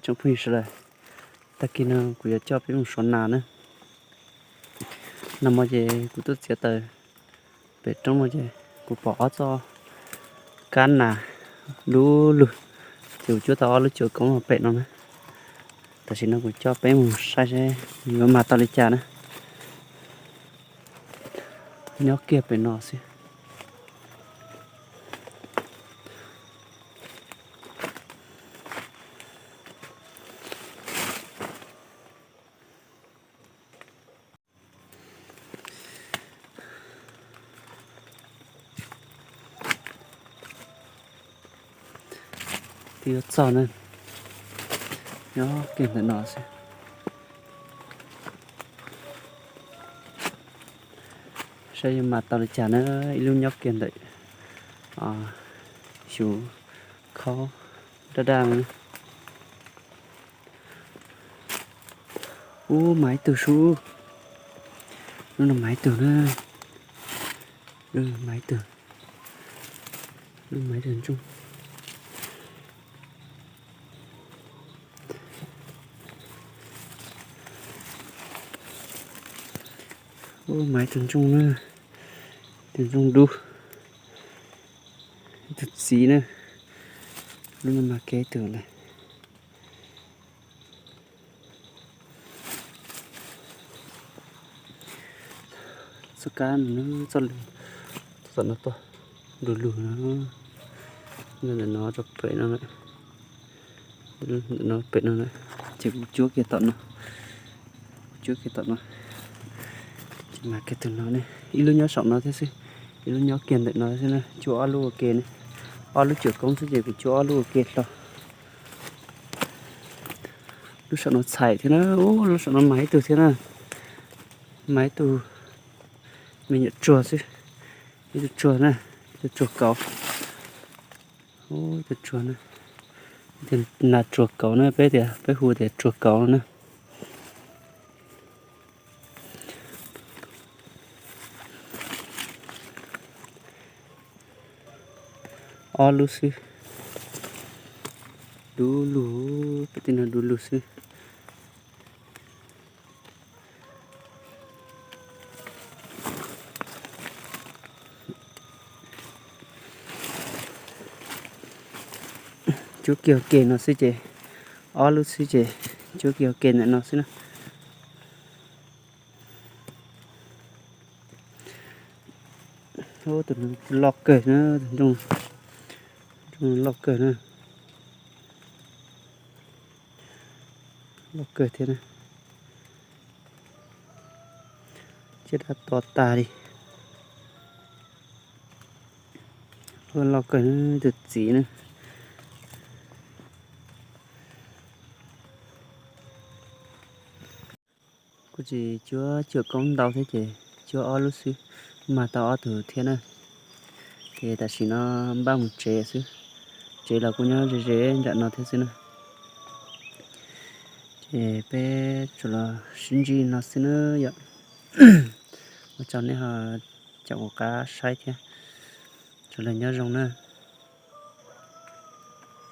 Phooj ywg sawv daws, tag kis no kuv yuav coj peb mus suav nas na. Nag hmo ces kuv tuaj txiav taws pem roob no ces kuv pom ob txoj kab nas du lug, ces kuv cuab tau ob lub cuam koob pem no na. Tam sim no kuv coj peb mus saib seb yuav mag tau li cas na. Nyob kiag pem no xwb. Twb yuav txog na, nyob kiag ntawm no xwb. Saib yuav mag tau li cas na, ib lub nyob kiag ntawm xyuv khaub daj daj. Ub, mag ib tug sub. Lub no mag ib tug na. Mag ib tug. Lub mag ib tug ntsooj. Ub, mag ib tug ntsooj na. Ib tug ntsooj dub. Ib tug txiv na. Lub no mag kiag ib tug lawm. Txoj kab no, txoj lws, txoj tom no tuaj du lug no, ntawm no rau pem no, ntawm no pem no na, ces kuv cuab kiag tom no, kuv cuab kiag tom no, ces mag kiag tus no ne, ib lub nyob saum no thiab xwb, ib lub nyob kiag ntawm no xwb na, cuab ob lub ua ke ne, ob lub cuam koob xwb ces kuv cuab ob lub ua ke hlo. Lub saum no txhais thiab na, ub, lub saum no mag ib tug thiab na, mag ib tug me nyuam tsuag xwb, ib tug tsuag na, ib tug tsuag kauv, ub, ib tug tsuag na, ib tug nas tsuag kauv na, peb tias, peb hu tias tsuag kauv no na. Ob lub xwb, du lug, pem tej no du lug xwb. Cuab kiag ua ke no xwb ces, ob lub xwb ces cuab kiag ua ke ntawm no xwb na. Tus no loj kawg na, tus ntsooj, ntsooj loj kawg na, loj kawg thiab na. Caj dab to tas li. Loj kawg, tus txiv na. Kuj tsis cuab cuam koob ntau thiab ces cuab ob lub xwb, mag tau ob tug thiab na. Ces tam sim no npaj mus tsev xwb, tsev los kuj nyob ze ze nram no thiab xwb na. Ces peb tsuas los sib ntsib no xwb na yom. Ua tsaug nej ho caum kuv qab saib thiab. Sawv daws nyob zoo na.